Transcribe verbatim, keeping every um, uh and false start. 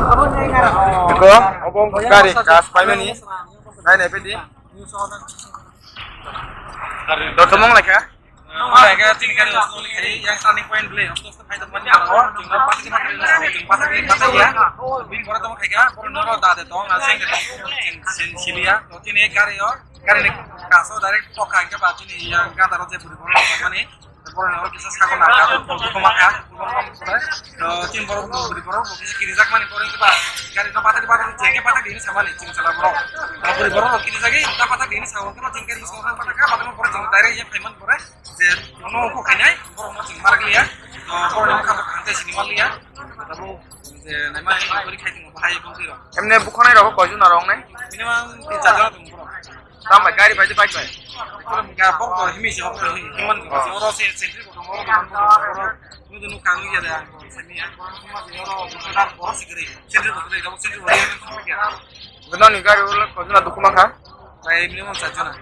Iko, obo gari gas paimani. Nai nai pedi. Dotomong laka. Laka tin gari osno ni khari yang turning point bele. Osno osno khai tong mani. Jing pataki pataki ya. Bin bora tong khai ga. Bora noro da de tong. Aseng de tong. Sin silia. Tini gari o. Gari ni kaso direct toka ke ba tini yang gada ro je buri bora mani. Borok ni oro kisa sago nangkha, borok koma kha, borok koma kha. To tin borok buri borok bo kisa kirijak mani borok ba gari no pathak pathak jenge pathak dini samani ching chala borok. To buri borok bo kirijak ta pathak dini sago kema jeng gari no pathak kha pathak borok jeng direct ye phaiman borok je no ko khainai borok no jeng marliya. To borok ni kha kha sini marliya. To bo je naima ni buri khai ting bahai bong tiro. Emne bukhanai rok koijon aro ongnai? Minimum tin char jon tong borok. Tamo bai gari bai de bike bai. Ga bok do himi se hok himi man go. Oro se sentri go oro go oro. Nudu nu kang ya da. Sami ya. Oro oro se gari. Sentri go de sentri go. Gano ni gari ulo ko na dukuma kha. Bai minimum char jon.